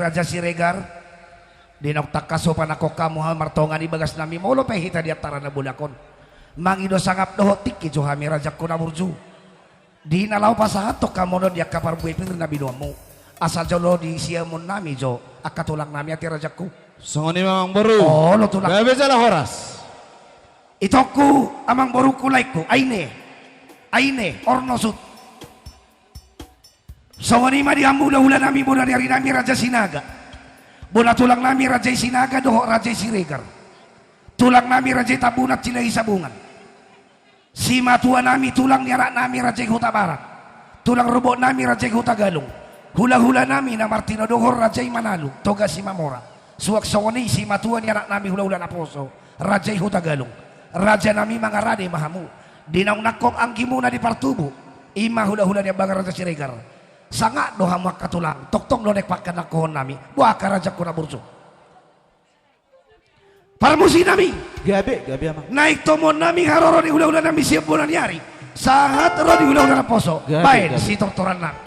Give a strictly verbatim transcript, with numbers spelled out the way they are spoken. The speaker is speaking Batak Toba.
Raja Siregar. Di naung tangkas hupanangkok hamu hami martonga ni bagas nami, molo pe hita di antara na bolak on, mangido sangap dohot tingki jo hami, rajangku na burju. Di na laho pasahathon hamu on di angka parbue pir na binoanmu, asa jolo disiamun nami jo angka tulang nami, ate rajangku. Songon i ma, amang boru. Olo, tulang. Gabe jala horas. Itongku, amang borungku, laengku, Aine. Aine, Ornosut. Songon i ma di hamu hulahula nami, bona ni ari nami, Raja Sinaga. Bona tulang nami, Raja i Sinaga dohot Raja i Siregar. Tulang nami, Raja i Tambunan, Silahisabungan. Simatua nami, tulang ni anak nami, Raja i Hutabarat. Tulang rorobot nami, Raja i Hutagalung. Hulahula nami na martinodohon, Raja i Manalu, Toga Simamora. Suang songon i simatua ni anak nami, hulahula naposo, Raja i Hutagalung. Raja nami, mangarade ma hamu. Di naung nangkok anggimuna di partubu, i ma hulahula ni amang Raja Siregar. Sangap do hamu angka tulang, tongtong do naeng pangkanangkohon nami. Boha angka rajangku na burju. Parmusik nami. Gabe, gabe, amang. Naeng tomuon nami haroro ni hulahula nami sian bona ni ari, sahat ro di hulahula naposo. Gabe, baen gabe. Sitortoran nami.